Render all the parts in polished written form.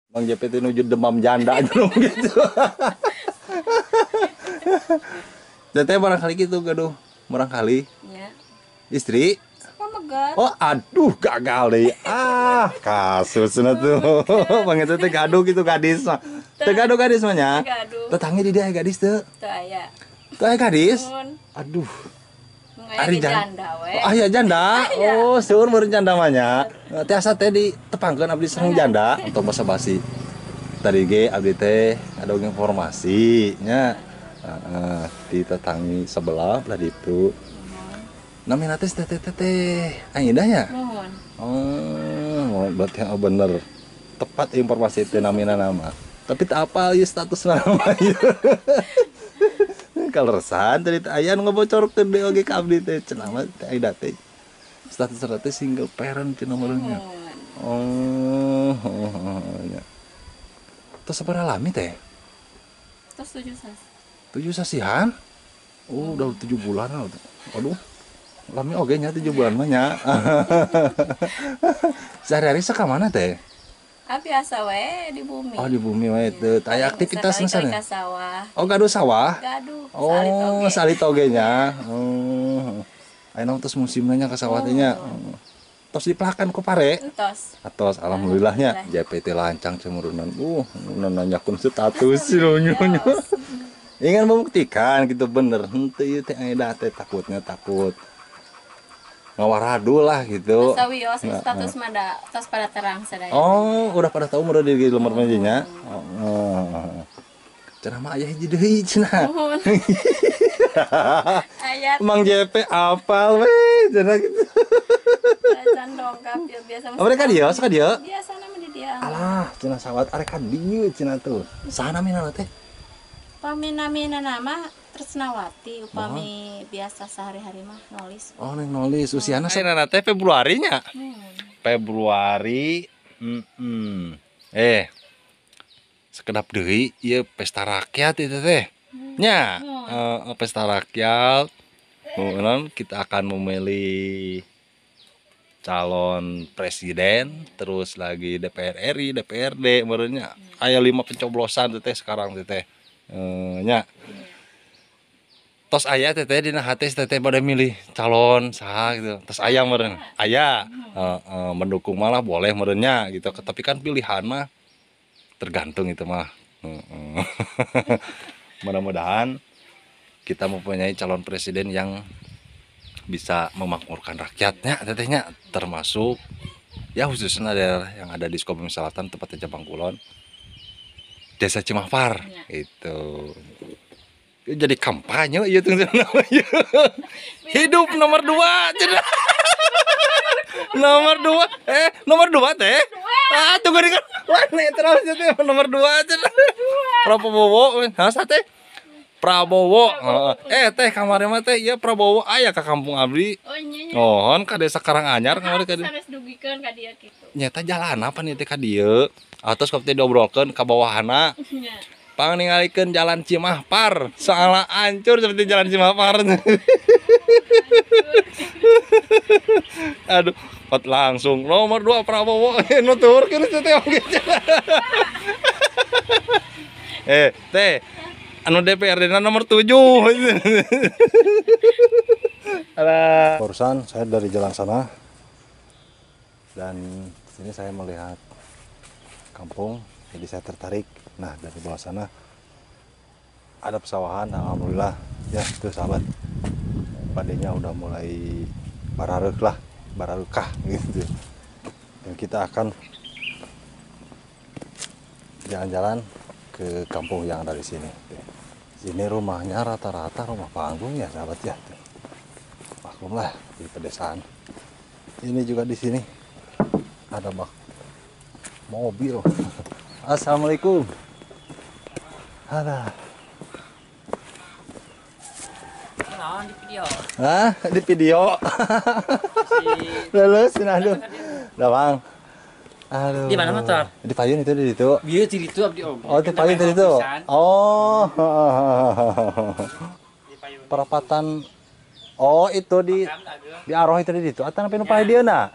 Bang JP teh nuju demam janda gitu. Teteh barangkali gitu gaduh barangkali. Ya. Istri? Pamegat. Oh aduh gagal deh. Ah kasusna tuh. Bang itu teh gaduh gitu gadis mah. Teu gaduh gadis mah nya. Tetangga di dia gadis teu. Teu aya. Teu aya gadis? Aduh. Ari janda we. Oh, aya janda. Oh, seueur meureun janda mah nya. Tiasa teh ditepangkeun abdi sareng janda untuk basa basi. Tadi ge abdi teh ada informasi nya. Di tetangi sebelah belah ditu. Namina teh teteh teteh Aidah ya? Nuhun. Oh, berarti bener. Tepat informasi teh namina nama. Tapi tak apal ieu status nama ieu. Kaleresan tadi aya nu ngebocorkeun deui oge ka abdi teh cenah mah teh Aida teh. Status teh single parent cenah meureun nya. Oh, nya. Tos sabaraha lami teh? Tos 7 sasi. 7 sasihan? Oh, udah 7 bulan. Aduh. Lami oge nya 7 bulan mah nya. Sehari-hari saka mana teh? Ah biasa we di bumi. Oh, di bumi we teu. Aya aktivitas misalnya? Ka sawah. Oh, gaduh sawah? Gaduh. Oh, salit oge nya. Oh. Ayeuna tos musimna nya ka sawah teh nya. Tos dipelakan ku pare? Tos. Atos alhamdulillah nya. JPT lancang cemurunan. Nanyakeun status nyonya. Ingin membuktikan gitu bener. Henteu ieu teh Aida teh takutnya takut. Ngawaradul lah gitu. Sawios status mah da tos pada terang sadaya. Oh, udah pada tahu meureun di lembar nya. Oh. Cenah mah aya hiji deui cenah. Aya. Mang JP apal we cenah gitu. Can dongkap ya biasa. Oh, mereka dia, sok dia. Biasa mah di dia. Alah, cenah sawat arek ka dieu cenah tuh. Saha namina teh? Pami-namina nama Tresnawati, upami biasa sehari-hari mah nulis. Oh, neng nulis. Usiana saya teh Februari nya. Februari. Sekedap deui ieu pesta rakyat itu teh. Nya, pesta rakyat. Kemudian kita akan memilih calon presiden, terus lagi DPR RI, DPRD meureun nya. Aya 5 pencoblosan teh sekarang teh. Nya. Tos aya teteh dina hati teteh pada milih calon saha gitu. Tos aya meureun. Aya mendukung malah boleh meureunnya gitu. Tapi kan pilihan mah tergantung itu mah. Mudah-mudahan kita mempunyai calon presiden yang bisa memakmurkan rakyatnya tetehnya, termasuk ya khususnya daerah yang ada di Sukabumi Selatan, tepatnya Jampang Kulon, Desa Cimahpar itu. Jadi kampanye ieu teh namanya. Hidup nomor 2. Nomor 2. Nomor 2 teh. Ah, tunggu dengan wah netral teh nomor 2 cenah. Prabowo, hah teh? Prabowo. Teh kamari mah teh ieu Prabowo aya ka kampung abdi. Oh nya. Mohon ka Desa Karanganyar kamari ka dieu. Sanes dugikeun ka dieu kitu. Nyata jalan apa nih teh ka dieu? Atos teh diobrolkeun ka bawahana. Nya. Pang ningalikeun jalan Cimahpar, soalnya hancur seperti jalan Cimahpar. Aduh, pot langsung nomor 2 Prabowo nuturkeun teh oge. Teh anu DPRD na nomor 7. Alah. Barusan saya dari jalan sana dan sini saya melihat kampung, jadi saya tertarik. Nah, dari bawah sana ada pesawahan, alhamdulillah ya itu sahabat. Padenya udah mulai barareuk lah, barareukah gitu. Dan kita akan jalan-jalan ke kampung yang ada di sini. Sini rumahnya rata-rata rumah panggung ya sahabat ya. Maklumlah di pedesaan. Ini juga di sini ada bak mobil. Assalamualaikum. Ada. Di video. Hah? Di video. Lulus, aduh. Udah, Bang. Aduh. Di mana motor? Di payun itu di situ. Iya, di situ abdi om. Oh, di payun di situ. Oh. Di payun. Perapatan. Oh, itu di Aroh itu di situ. Atan apa nu pae dieuna?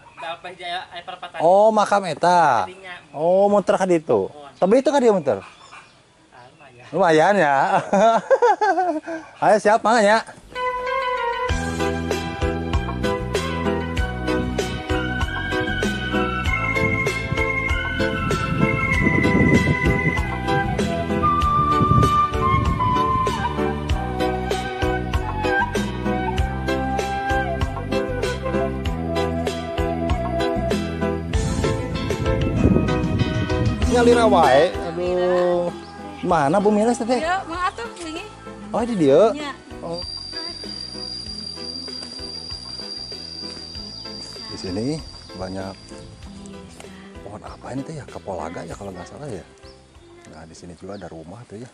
Oh, makam eta. Oh, muter ka ditu. Tapi itu kan dia bentar. Lumayan. Lumayan ya. Ayo siap mangga ya. Nyalira wae. Aduh. Mana Bu Miles teteh? Iya, mang atuh wingi. Oh, di dieu. Nya. Oh. Di sini banyak pohon apa ini teh ya? Kapolaga ya kalau nggak salah ya. Nah, di sini juga ada rumah tuh ya.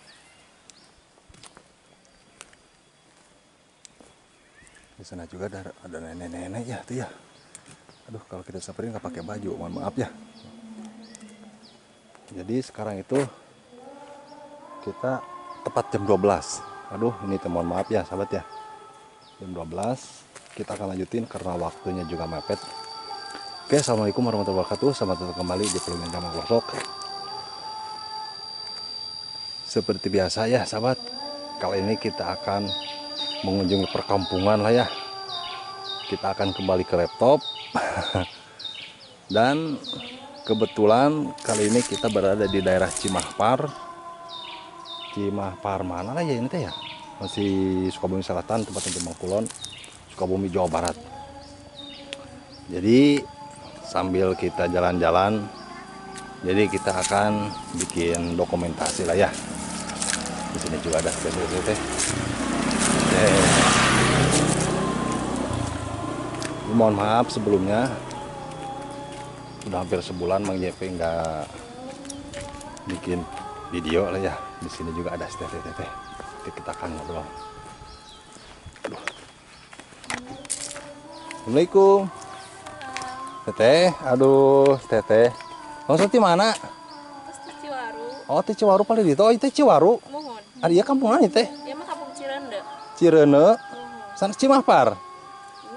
Di sana juga ada nenek-nenek ya tuh ya. Aduh, kalau kita samperin nggak pakai baju, mohon maaf ya. Jadi sekarang itu kita tepat jam 12. Aduh, ini mohon maaf ya sahabat ya. Jam 12 kita akan lanjutin karena waktunya juga mepet. Oke, assalamualaikum warahmatullahi wabarakatuh. Selamat datang kembali di Pelungan Jaman Pelosok. Seperti biasa ya sahabat, kali ini kita akan mengunjungi perkampungan lah ya. Kita akan kembali ke laptop. Dan kebetulan kali ini kita berada di daerah Cimahpar. Cimahpar mana lah ya ini teh ya? Masih Sukabumi Selatan, tempatnya Jombang Kulon, Sukabumi Jawa Barat. Jadi sambil kita jalan-jalan, jadi kita akan bikin dokumentasi lah ya. Di sini juga ada teh. Mohon maaf sebelumnya. Udah hampir sebulan Mang JP nggak bikin video lah ya. Di sini juga ada teteh-teteh. Kita akan ngobrol. Aduh. Assalamualaikum. Teteh, aduh teteh. Maksud di mana? Di Ciwaru. Oh, di Ciwaru paling di itu. Oh, itu Ciwaru. Mohon. Ada iya kampungan itu teh? Iya mah kampung Cireundeu. Cireundeu. Sana Cimahpar.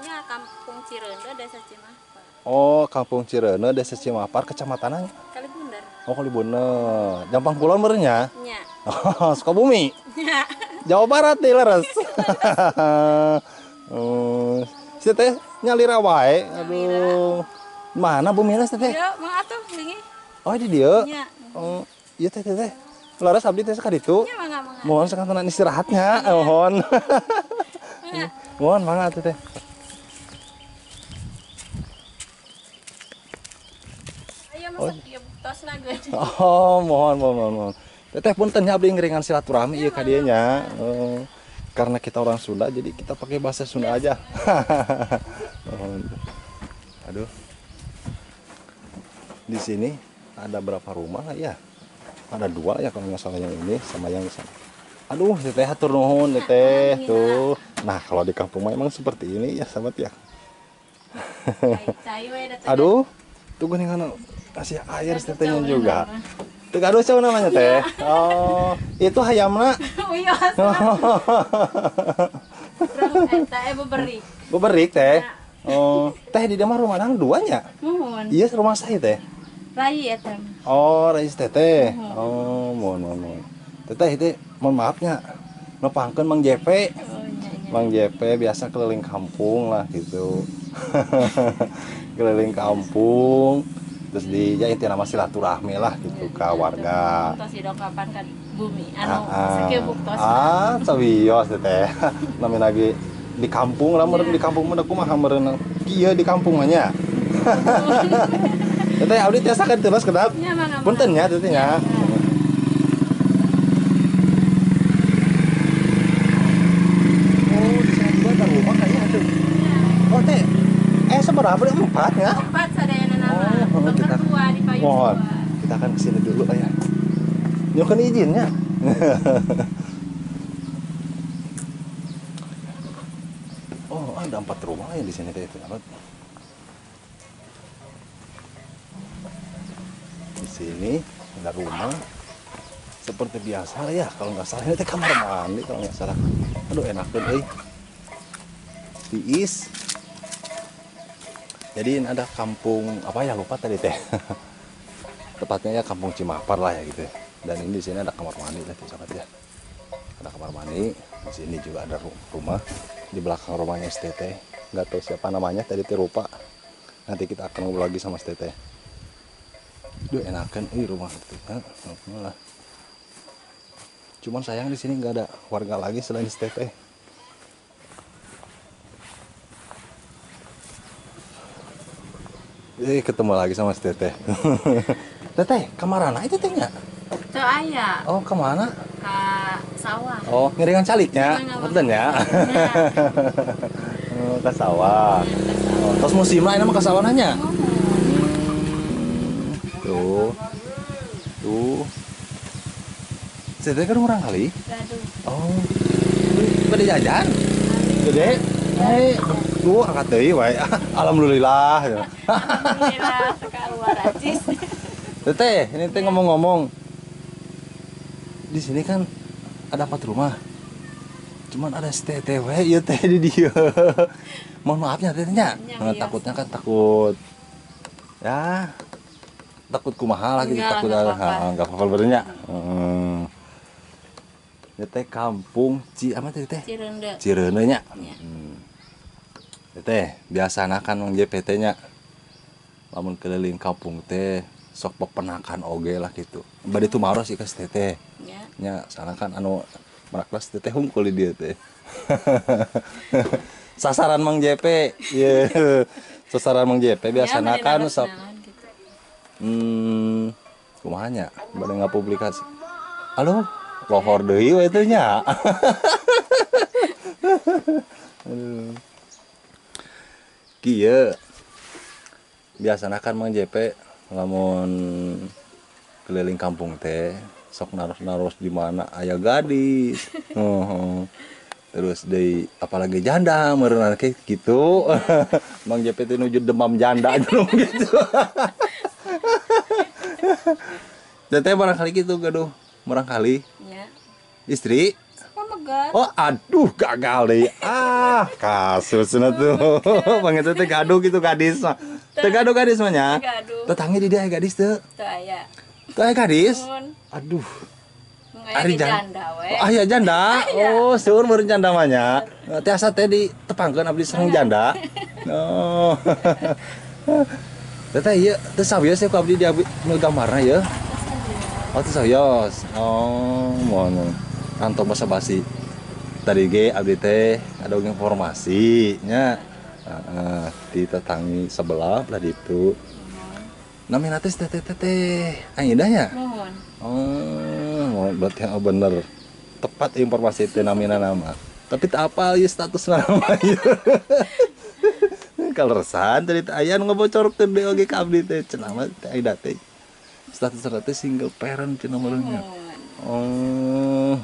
Iya, kampung Cireundeu, desa Cimahpar. Oh, Kampung Cireundeu, Desa Cimahpar, kecamatannya? Kalibunder. Oh, Kalibunder. Jampang Kulon meureun nya? Nya. Oh, Sukabumi. Nya. Jawa Barat deh leres. Oh, si teh nyalira wae. Aduh. Mana Bu Miles teteh? Iya, mang atuh wingi. Oh, di dieu. Nya. Oh, ieu teh teteh. Leres abdi teh sakaditu. Nya mangga mangga. Mohon sakantenan istirahatnya, mohon. Mohon mangga atuh teh. Oh, mohon mohon mohon. Teteh punten nya abdi ngeringan silaturahmi ieu ka dieu nya. Karena kita orang Sunda jadi kita pakai bahasa Sunda aja. Aduh. Di sini ada berapa rumah lah ya? Ada dua ya kalau nggak salah, yang ini sama yang sana. Aduh, teteh hatur nuhun teteh tuh. Nah, kalau di kampung mah emang seperti ini ya sahabat ya. Aduh, tunggu nih kan kasih air tetehnya juga. Teu gaduh cau namanya teh. Oh, itu hayamna. Wios. Eta beberik. Beberik teh. Oh, teh di mah rumah nang duanya. Muhun. Iya, rumah saya teh. Rai eta. Oh, rai teteh. Oh, mohon mohon mohon. Teteh itu mohon maafnya. Nepangkeun Mang JP. Oh, nya, nya. Mang JP biasa keliling kampung lah gitu. Keliling kampung. Terus di ya intinya nama silaturahmi lah gitu ke warga. Tos dongkapan kan bumi anu sakieu buktos. Ah, sawios teteh. Nami lagi di kampung lah meureun di kampung mah kumaha meureun kieu di kampung mah nya. Teteh abdi tiasa kan terus kedap. Nya mangga. Punten nya teteh nya. Oh, di sana juga ada rumah kayaknya tuh. Oh, teh. Seberapa? Empat ya? Empat sadayana nama. Oh, kita di payung. Mohon. Kita akan kesini dulu ya. Nyuhun izinnya. Oh, ada 4 rumah ya di sini teh itu. Di sini ada rumah seperti biasa ya, kalau nggak salah ini teh kamar mandi kalau nggak salah. Aduh, enakeun euy. Tiis. Jadi ini ada kampung apa ya lupa tadi teh. Tepatnya ya Kampung Cimahpar lah ya gitu. Dan ini di sini ada kamar mandi lah tuh sahabat ya. Ada kamar mandi, di sini juga ada rumah. Di belakang rumahnya STT. Nggak tahu siapa namanya, tadi lupa. Nanti kita akan ngobrol lagi sama STT. Duh, enakan rumah itu. Lah. Cuman sayang di sini nggak ada warga lagi selain STT. Ketemu lagi sama si Teteh. Teteh, kemana itu teh nggak? Tuh ayah. Oh, kemana? Ke sawah. Oh, ngiringan caliknya, betul ya? Oh, ke sawah. Oh, terus musim lain sama ke sawah nanya? Tuh, tuh. Teteh kan orang kali? Oh, pada jajan? Gede? Hei, tuh angkat deui wae. Alhamdulillah. Alhamdulillah keluar acis. Teteh, ini teh ngomong-ngomong. Di sini kan ada 4 rumah. Cuman ada si teteh we ieu teh di dieu. Mohon maafnya tetehnya. Nah, takutnya kan takut. Ya. Takut kumaha lah gitu, takut enggak apa-apa berenya. Heeh. Teteh kampung Ci apa teh? Cireundeu. Cireundeu nya. Teteh, biasana kan Mang JPT nya lamun keliling kampung teh sok pepenakan oge lah gitu. Bade tumaros sih ka si teteh. Nya. Nya, soalna kan anu meraklas teteh hungkul di dieu teh. Sasaran Mang JP, ye. Sasaran Mang JP biasana kan sok kumaha nya bade ngapublikasi. Halo, lohor deui we teh nya. Aduh. Kieu biasana kan Mang JP lamun keliling kampung teh sok naros-naros di mana aya gadis. Terus deui apalagi janda meureunana gitu. Mang JP teh nuju demam janda gitu. Teteh barangkali gitu gaduh barangkali. Ya. Istri? Pamegat. Oh, aduh gagal deh. Ah, kasusna tuh. Bang teh gaduh gitu gadis mah. Teu gaduh gadis mah nya. Tetangga di dia gadis teu. Teu aya. Teu aya gadis? Aduh. Ari janda we. Oh, aya janda. Oh, seueur meureun janda mah nya. Tiasa teh ditepangkeun abdi sareng janda. Oh. Teteh ieu teu sawios ku abdi di gambarna ieu. Oh, teu sawios. Oh, mohon. Kantong basa basi. Tadi ge abdi teh ada informasi nya. Di tetangi sebelah belah ditu. Namina teh teteh teteh Aidah nya? Mohon. Oh, berarti bener. Tepat informasi teh namina nama. Tapi tak apal ieu status nama ieu. Kaleresan tadi teh aya nu ngebocorkeun deui oge ka abdi teh cenah mah teh Aidah teh. Status teh single parent cenah meureun nya. Oh,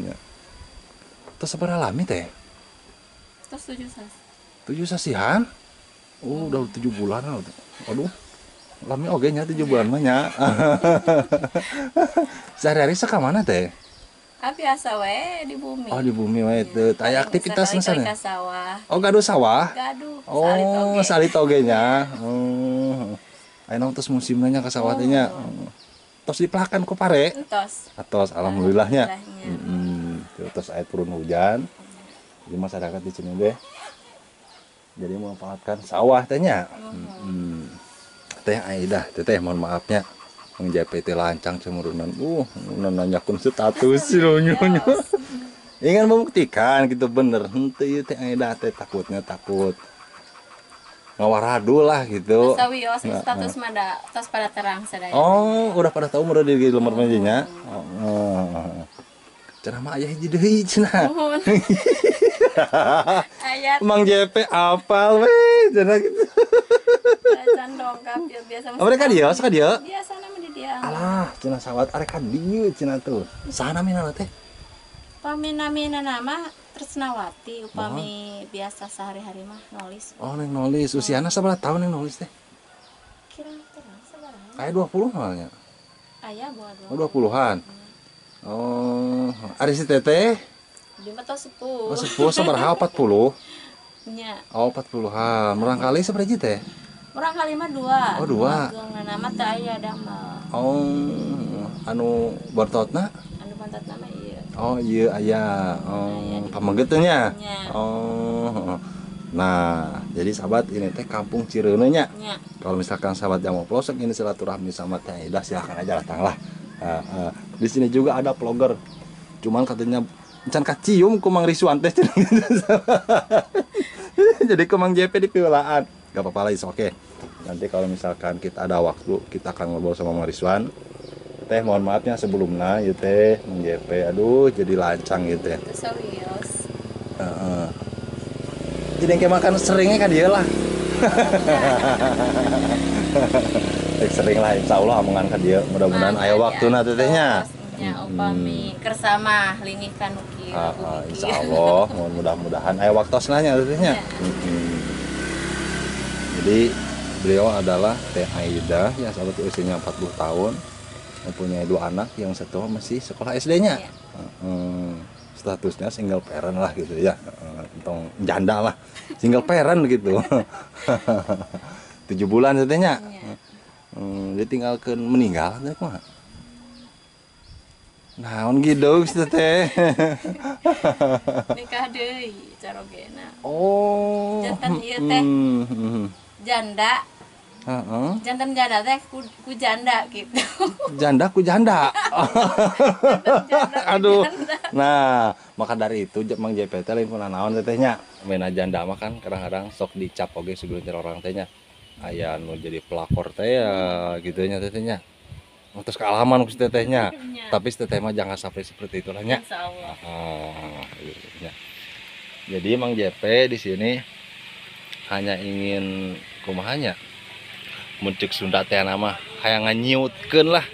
ya. Terus sabaraha lami teh? Terus 7 sasi. 7 sasihan? Oh, udah 7 bulan. Aduh. Lami oge nya 7 bulan mah nya. Sehari-hari sok ka mana teh? Ah, biasa we di bumi. Oh, di bumi we teu. Aya aktivitas na sana. Sawah. Oh, gaduh sawah? Gaduh. Oh, salit oge nya. Oh. Ayeuna terus musimna nya ka sawah teh nya. Tos dipelakan ku pare? Tos. Atos, alhamdulillahnya. Terus air turun hujan. Jadi masyarakat di sini deh. Jadi memanfaatkan sawah teh nya. Teh Aidah, teteh mohon maafnya. Mang JP teh lancang cemurunan. Nanyakeun status nyonya. Ingin membuktikan gitu bener. Henteu ieu teh Aidah teh takutnya takut. Ngawaradul lah gitu. Sawios status mah da tos pada terang sadaya. Oh, udah pada tahu meureun di lembar nya. Oh. Cenah mah aya hiji deui cenah. Nuhun. Aya. Mang JP apal we cenah gitu. Can dongkap ya biasa. Oh, mereka dia, sok dia. Biasa nama di dia. Alah, cenah sawat arek ka dieu cenah tuh. Saha namina teh? Upami namina nama Tresnawati, upami biasa sehari-hari mah nulis. Oh, neng nulis. Usiana sabaraha tahun neng nulis teh? Kira terang sabaraha. Kayak 20 malahnya. Aya bawa 20. Oh, 20-an. Oh, ari si teteh? Di mah tos sepuh. Oh, sepuh sabaraha 40? Nya. Oh, 40-an. Murang kali sabaraha teh? Murangkalih mah 2. Oh, 2. Ageungna mah teu aya damel. Oh, anu bortotna? Anu bantotna mah ieu. Oh, iya aya. Oh, pameget teh nya. Oh. Nah, jadi sahabat ini teh kampung Cireuneu nya. Kalau misalkan sahabat yang mau vlog ini silaturahmi sama Teh Aida silahkan aja datanglah. Di sini juga ada vlogger. Cuman katanya encan kacium ku Mang Riswan teh. Jadi ku Mang JP di piulaan. Gak apa-apa lah, oke. Nanti kalau misalkan kita ada waktu, kita akan ngobrol sama Mang Riswan. Teh mohon maafnya sebelumnya ya teh Mang JP. Aduh, jadi lancang gitu ya. Serius. Jadi yang kayak makan seringnya kan dia lah. Sering lah, insya Allah omongan ke dia. Mudah-mudahan ayo waktu nanti tehnya. Ya, upami kersama lingih kanu kieu. Insya Allah, mudah-mudahan ayo waktu nanya tetehnya. Jadi beliau adalah Teh Aida ya sahabat, usianya 40 tahun, mempunyai 2 anak, yang satu masih sekolah SD-nya. Ya. Statusnya single parent lah gitu ya, entong janda lah, single parent gitu. 7 bulan tetehnya. Ya. Dia tinggalkan meninggal teh kumaha? Naon gitu teh. Nikah deui carogena. Oh. Jantan ieu teh. Janda. Heeh. Jantan janda teh ku janda gitu. Janda ku janda. Janda, aduh. Janda. Nah, maka dari itu Mang JP teh lain naon tetehnya. Mena janda mah kan kadang-kadang sok dicap oge segelintir orang tehnya. Aya nu jadi pelakor teh ya gitu nya tetehnya. Terus kealaman ku si tetehnya. Tapi si teteh mah jangan sampai seperti itulah nya. Insyaallah. Gitu nya. Jadi Mang JP di sini hanya ingin kumahanya mun ceuk Sunda teh nama hayang nganyiutkeun lah.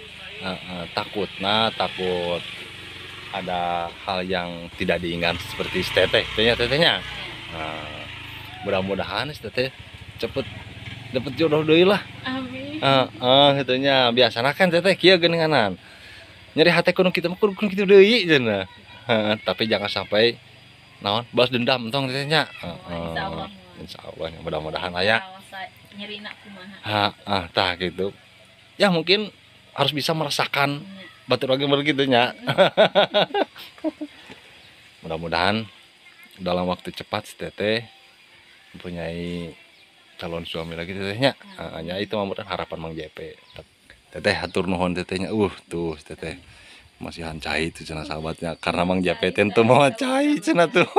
Takutna takut ada hal yang tidak diinginkan seperti si teteh tehnya tetehnya. Nah, mudah-mudahan si teteh cepet dapet jodoh deui lah. Amin. Gitu nya. Biasana kan teteh kieu geuninganan. Nyeri hate kudu kitu mah kudu kitu deui cenah. Tapi jangan sampai naon balas dendam tong tetehnya. Insyaallah. Insyaallah mudah-mudahan aya. Nyerina kumaha. Heeh, tah gitu. Ya mungkin harus bisa merasakan batur oge begitu nya. Mudah-mudahan dalam waktu cepat si teteh mempunyai calon suami lagi tetehnya. Hanya itu mah harapan Mang JP. Teteh hatur nuhun tetehnya. Tuh teteh masihan cai itu cenah sahabatnya. Karena Mang JP tentu mau cai cenah tuh.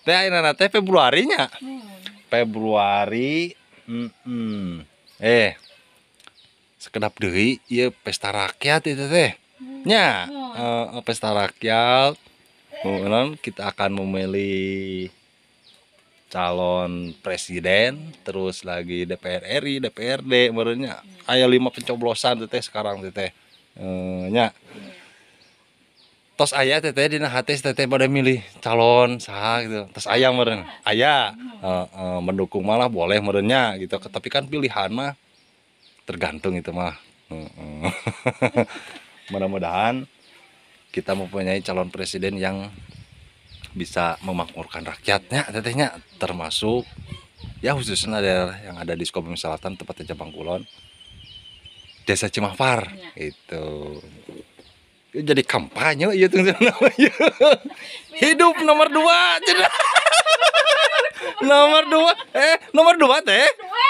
Teh ayeuna teh Februari nya. Februari. Sekedap deui ieu pesta rakyat itu teh. Nya, pesta rakyat. Kita akan memilih calon presiden, terus lagi DPR RI, DPRD, merenya aya 5 pencoblosan teteh sekarang teteh. Nya. Tos aya teteh dina hati teteh pada milih calon saha gitu. Tos aya meureun. Aya mendukung malah boleh merenya gitu. Tapi kan pilihan mah tergantung itu mah. Mudah-mudahan kita mempunyai calon presiden yang bisa memakmurkan rakyatnya tetehnya, termasuk ya khususnya daerah yang ada di Sukabumi Selatan, tepatnya Cabang Kulon, Desa Cimahpar ya. Itu jadi kampanye ya tuh namanya. Hidup nomor 2. Nomor 2 nomor 2 teh.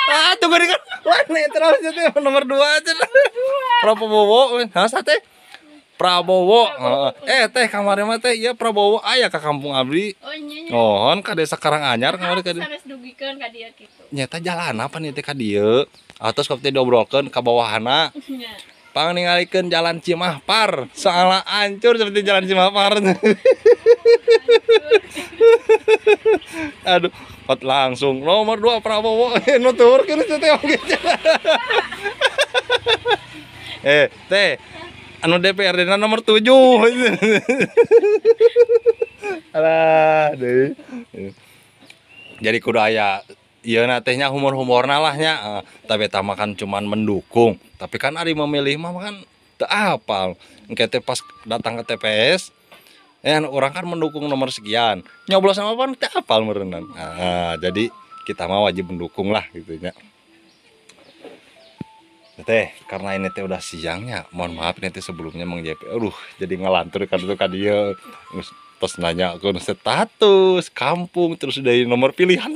Ah tunggu kan. Wah netral teh nomor 2 aja. Prabowo, hah teh? Prabowo. Teh kamari mah teh ieu Prabowo aya ka kampung abdi. Oh nya. Mohon ka Desa Karanganyar kamari ka dieu. Sanes dugikeun ka dieu kitu. Nyata jalan apa nih teh ka dieu? Atos ka teh diobrolkeun ka bawahana. Nya. Pang ningalikeun jalan Cimahpar, soalna hancur seperti jalan Cimahpar. Aduh, kot langsung nomor 2 Prabowo nuturkeun teh oge. Teh anu DPRD na nomor 7. Alah, deui. Jadi kudu aya ieu na teh nya humor-humorna lah nya. Tapi eta mah kan cuman mendukung. Tapi kan ari memilih mah kan teu apal. Engke teh pas datang ke TPS, orang kan mendukung nomor sekian. Nyoblos sama apa teu apal meureunnan. Jadi Kita mah wajib mendukung lah gitu nya. Teteh, karena ini teh udah siangnya, mohon maaf ini teh sebelumnya Mang JP. Aduh, jadi ngelantur kan itu kan dia terus nanya ke status kampung terus dari nomor pilihan.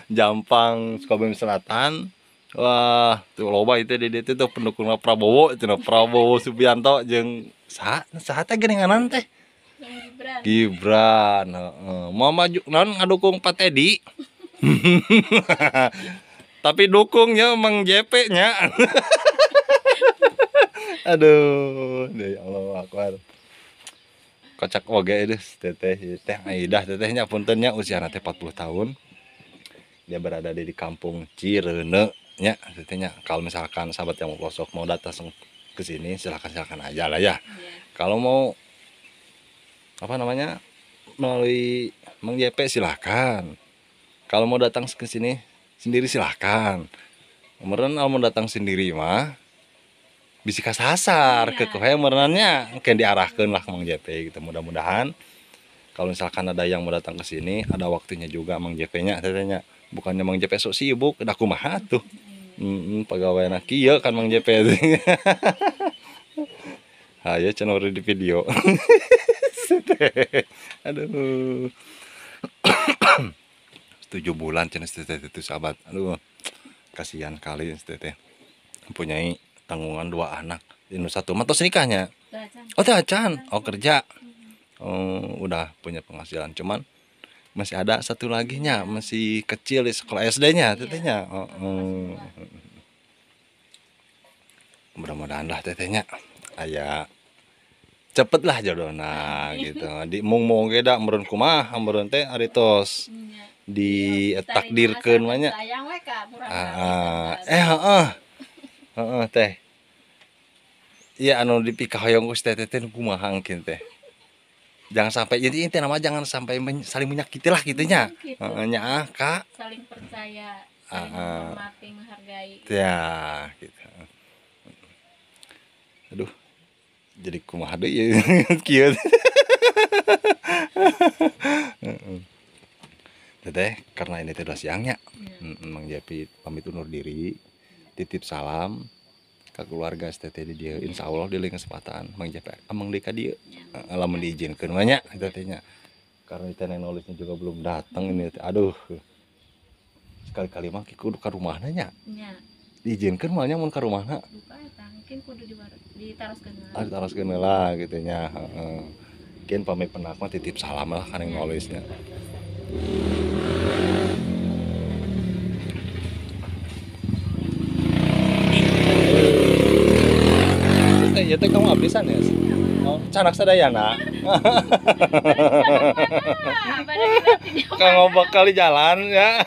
Jampang Sukabumi Selatan. Wah, tuh loba itu di dieu tuh pendukung Prabowo, cenah Prabowo Subianto jeung saha saha teh geuninganan teh? Gibran. Gibran, heeh. Mau maju naon ngadukung Pak Teddy. Tapi dukungnya Mang JP nya. Aduh, ya Allah akbar. Kocak oge deui teteh, teh Aidah tetehnya puntennya usiana teh 40 tahun. Dia berada di kampung Cireuneu nya tetehnya. Kalau misalkan sahabat yang mau pelosok mau datang ke sini silakan-silakan aja lah ya. Kalau mau apa namanya melalui Mang JP silakan. Kalau mau datang ke sini sendiri silahkan. Meureun kalau mau datang sendiri mah bisi kasasar ke kohe meureunnya mungkin diarahkeun lah ke Mang JP gitu. Mudah-mudahan kalau misalkan ada yang mau datang ke sini ada waktunya juga Mang JP-nya tetehnya. Bukannya Mang JP sok sibuk, da kumaha tuh. Pegawai kieu kan Mang JP. Hayo cenah di video. Aduh. 7 bulan cenah teteh itu sahabat. Aduh. Kasihan kali teteh. Mempunyai tanggungan 2 anak. Ini satu mah tos nikahnya. Oh, teh acan. Oh, kerja. Oh, udah punya penghasilan cuman masih ada satu lagi nya, masih kecil di sekolah SD-nya tetehnya. Oh, oh. Mudah-mudahan lah tetehnya aya cepet lah jodohna gitu. Di mung-mung ge da meureun kumaha meureun teh ari tos ditakdirkeun mah nya. Heeh. Heeh teh. Iya anu dipikahoyong ku teteh teh kumaha engkin teh. Jangan sampai jadi inti nama jangan sampai saling menyakiti lah gitunya. Gitu. Heeh nya Kak. Saling percaya, saling menghormati, menghargai. Ya, gitu. Aduh. Jadi kumaha deui ya kieu. Teteh, karena ini teh udah siangnya. Mang Jepi pamit undur diri, titip salam ke keluarga teteh di dieu. Insya Allah di lain kesempatan Mang Jepi amang deui ka dieu. Lamun diizinkeun mah nya tetehnya. Karena teh nulisnya juga belum datang ini teh. Aduh. Sekali-kali mah kudu ka rumahna nya. Nya. Diizinkeun mah nya mun ka rumahna. Duka eta mungkin kudu ditaroskeun heula. Ah, ditaroskeun heula kitu nya, heeh. Mungkin pamit penak mah titip salam lah ka neng nulisnya. Teh, ya teh kamu habisan ya? Oh, canak sadayana. Kang bakal di jalan ya.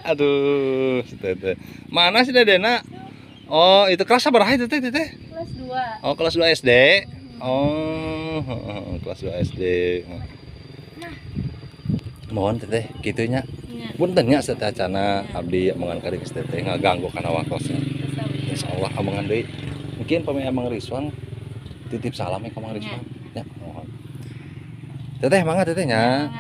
Aduh, teteh. Mana sih Dedena? Oh, itu kelas sabaraha itu teh, teteh? Kelas 2. Oh, kelas 2 SD. Oh, kelas 2 SD. Nah. Mohon teteh kitunya. Punten nya sateh acana abdi amangan ka geus teteh ngaganggu kana waktosna. Insyaallah amangan deui. Mungkin pami Amang Rizwan titip salam ya ka Mang Rizwan. Ya, mohon. Teteh mangga tetehnya.